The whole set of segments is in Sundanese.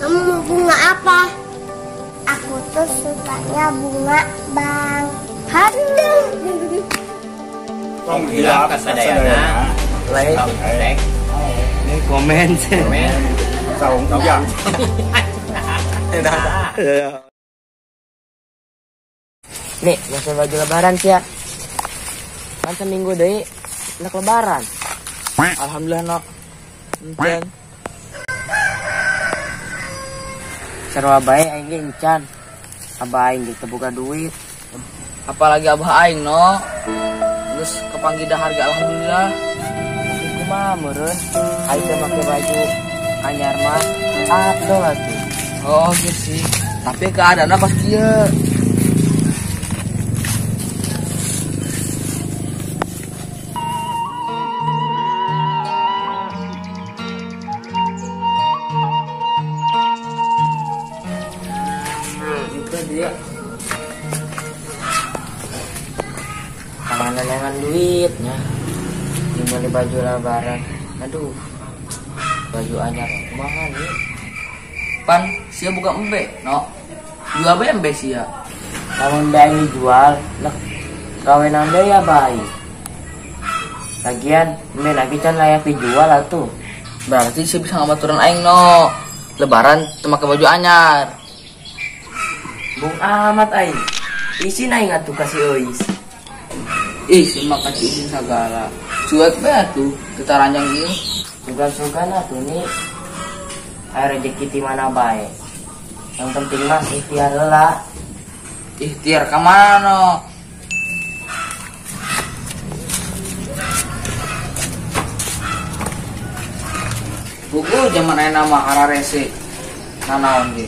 Kamu mau bunga apa? Aku tuh sukanya bunga bang. Aduh. Tong hilap kasadayana. Like, komen, saung ujang. Nih, ngasih baju lebaran sih ya. Kan seminggu deh, nak lebaran. Alhamdulillah nok. Encan. Sarua bae aing ge encan. Abah aing ge teu boga duit. Apalagi abah aing no. Geus kapanggih harga alhamdulillah. Tapi kumaha meureun aing teh make baju anyar mah atuh atuh. Oh gitu sih. Tapi keadaanna pas kieu. Dia tangan lengan duitnya dibeli baju lebaran. Aduh, baju anyar kumaha nih. Pan sia buka embe no, jual bae embe sia. Lamun bae dijual lah kawenan deui ya bae. Lagian embe lagi can layak dijual atuh. Berarti sia bisa ngabaturan aing no. Lebaran teu make baju anyar. Bung amat aing. Isin aing atuh kasih euis. Ih, si mah kasih izin sagala. Cuek bae atuh, teu taranjang ieu. Sugan-sugan atuh nih. Aya rezeki ti mana bae. Yang penting mah ikhtiar heula. Ikhtiar ka mana no? Buku zaman ayeuna mah hararese. Nanaon ge.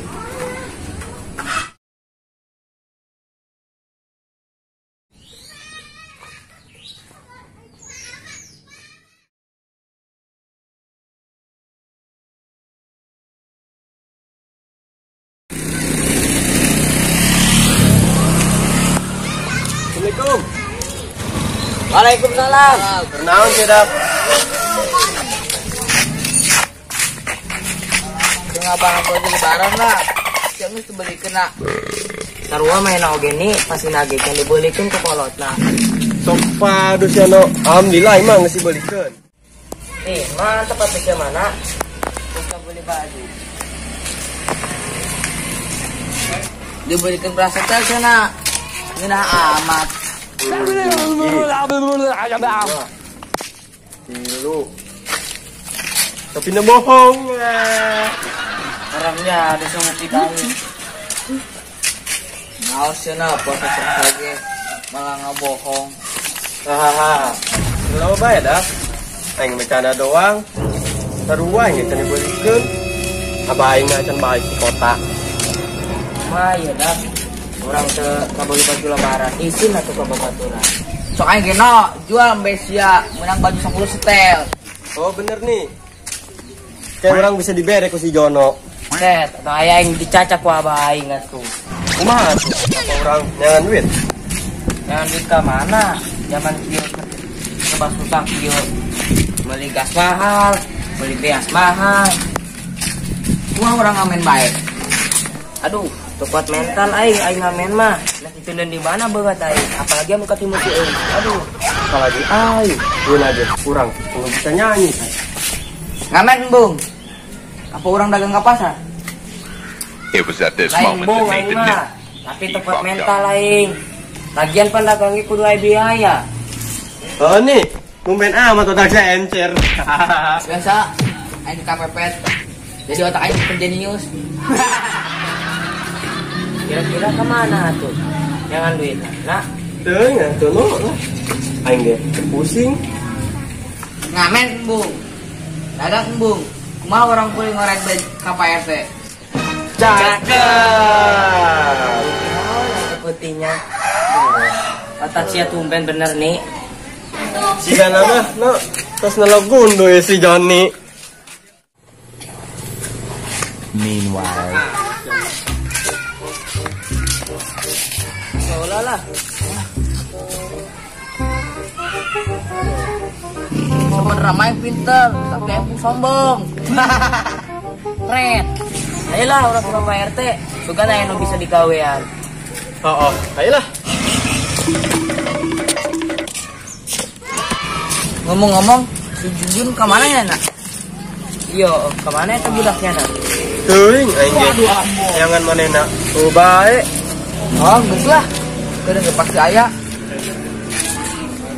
Assalamualaikum. Waalaikumsalam. Bernaon tidak? Tengah barang baju lebaran lah. Siap geus beli kena. Sarua main oge nih pasti nage can dibelikeun ku kolotna. Sok padus ya no. Alhamdulillah emang geus dibelikeun. Nih, mantep atuh mana? Bisa beli baju. Dibelikeun prasetel cenah. Ngeunah amat. Tilu. Tapi na bohong. Orangnya ada semua kita. Ngaos cenah puasa lagi malah ngabohong. Hahaha. Lama bae dah. Aing bercanda doang. Sarua aing can dibelikeun. Abah aing can balik ke kota. Mah ya dah. Orang teu kabeli baju lebaran, isin atuh ka babaturan. Sok aing ge no, jual embe sia menang baju 10 setel. Oh bener nih. Kayak orang bisa dibere ku si Jono. Set, atau aya aing dicacak ku abah aing atuh. Kumaha atuh? Apa urang nyangan duit? Nyangan duit ka mana? Zaman kieu serba susah kieu. Beli gas mahal, beli beas mahal. Kumaha urang ngamen bae? Aduh, teu kuat mental aing, aing ngamen mah. Nah diteundeun di mana beungeut aing, apalagi anu katimu si euy. Aduh, apalagi aing, guna aja kurang, nggak bisa nyanyi. Ngamen bung. Apa orang dagang ke pasar? It was at this lain moment bung that aing Nathan mah. knew. Tapi He teu kuat fucked mental up. aing. Lagian pan dagangnya kudu aya biaya. Oh nih, tumben amat otak saya encer. Biasa aing kepepet. Jadi otak aing bukan jenius. Kira-kira kemana tuh? Jangan duit. Nah, Tuh, ya, tuh no lah. Aing deh, pusing. Ngamen bung. Dagang bung. Kumaha orang kuring ngorek bae ka Pak RT? Cakep. Oh, yang putihnya. Otak sia tumben bener nih. Siga nama, no, terus ngelogundu ya si Joni. Meanwhile. Seolah lah. Sebenarnya main pinter, tapi aku sombong. Red. Ayolah urang ke Pak RT, sugan aya nu bisa digawean. Oh, ayolah. Ngomong-ngomong, si Jujun ke mana ya, nak? Iya, ke mana eta budaknya, nak? Teuing aing ge. Jangan manehna. Oh, bae. Oh, geus lah. Kedeung ge pasti aya.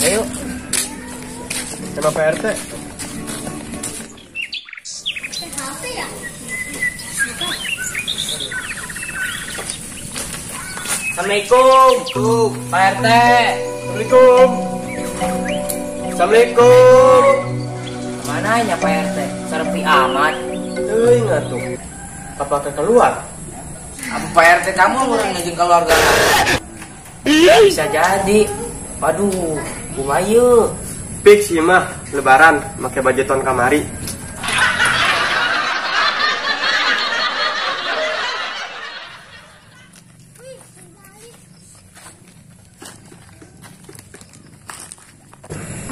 Ayo. Sama Pak RT. Assalamualaikum. Tuh, Pak RT. Assalamualaikum. Assalamualaikum. Kemana nya Pak RT? Serepi amat. Teuing atuh. Apakah keluar? Apa Pak RT kamu ngurang ngejeng keluarga? Bisa jadi. Waduh, kumaha ieu? Fix ieu mah lebaran make baju ton kamari.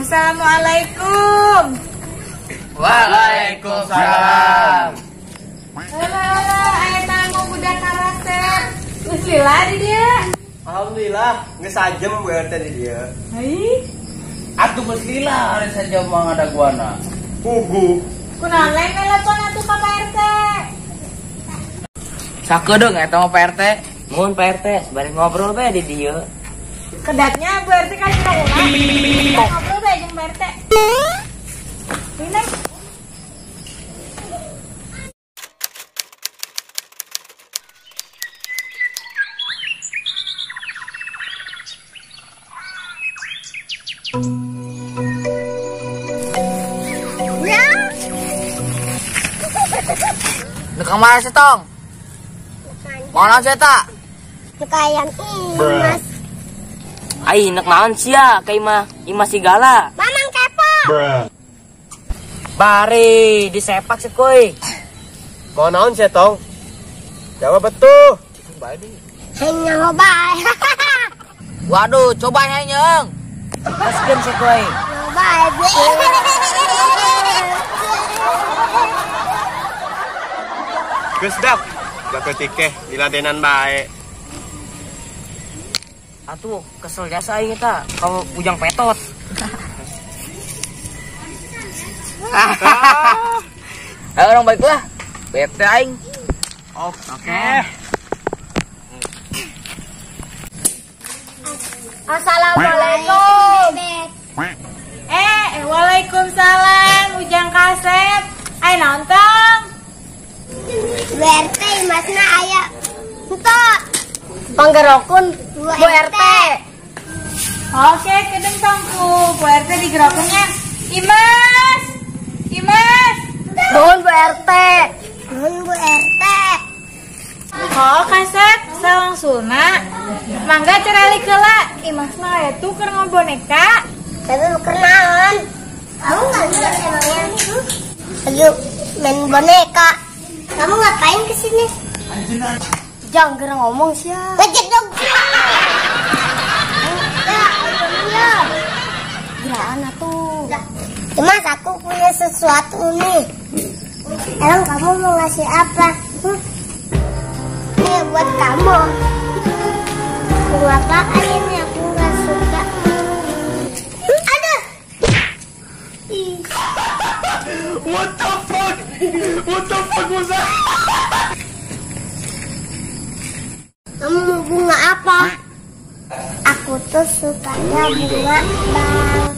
Assalamualaikum. Waalaikumsalam. Alah, aya tamu budak karasep. Geus lila di dieu. Alhamdulillah, geus sajem Bu RT di dieu. Hai. Atuh geus lila ari sajam mah ngadaguana. Pugu. Kunaon lain telepon atuh ka Pak RT. Sakedeung eta mah Pak RT. Mun Pak RT, bari ngobrol bae di dieu. Kedatnya Bu RT kan kita ulah. Ngobrol bae jeung Bu RT. Ini. Ya. Nu ka mana sih, Tong? Mana sih eta? Nu ka ayam Imas. Ai nek naon sia ka imah Imas sigala. Mamang kepo. Bari disepak sih kuy. Mau naon sia, Tong? Jawab betul. Hanya bae. Waduh, coba hanya. Paskeun sih kuy. Bae. Geus dak. Gak ketikeh diladenan bae. Atuh kesel jasa aing eta kalau ujang petot. Ayo orang baiklah. Bete aing. Oke. Assalamualaikum. Waalaikumsalam Ujang Kasep. Ayo nonton. Bu RT Imasna aya. Entok. Panggerokun Bu RT. Oke, kedeng tongku. Bu RT digerokunnya. Imas. Imas. Nuhun Bu RT. Nuhun Bu RT. Oh, Kasep, salangsulna. Mangga ceralik heula. Imas mah aya tuh keur ngoboneka. Tapi keur naon? Kamu nggak lihat emangnya? Lagi main boneka. Kamu ngapain kesini? Jangan gerang ngomong sih ya. Ngejek dong. Ya, ya. Geraan atuh. Mas, aku punya sesuatu nih. Emang kamu mau ngasih apa? Ini buat kamu. Bunga apaan ini? Aku nggak suka. Aduh. What the fuck? What the fuck was that? Kamu mau bunga apa? Aku tuh sukanya bunga bang.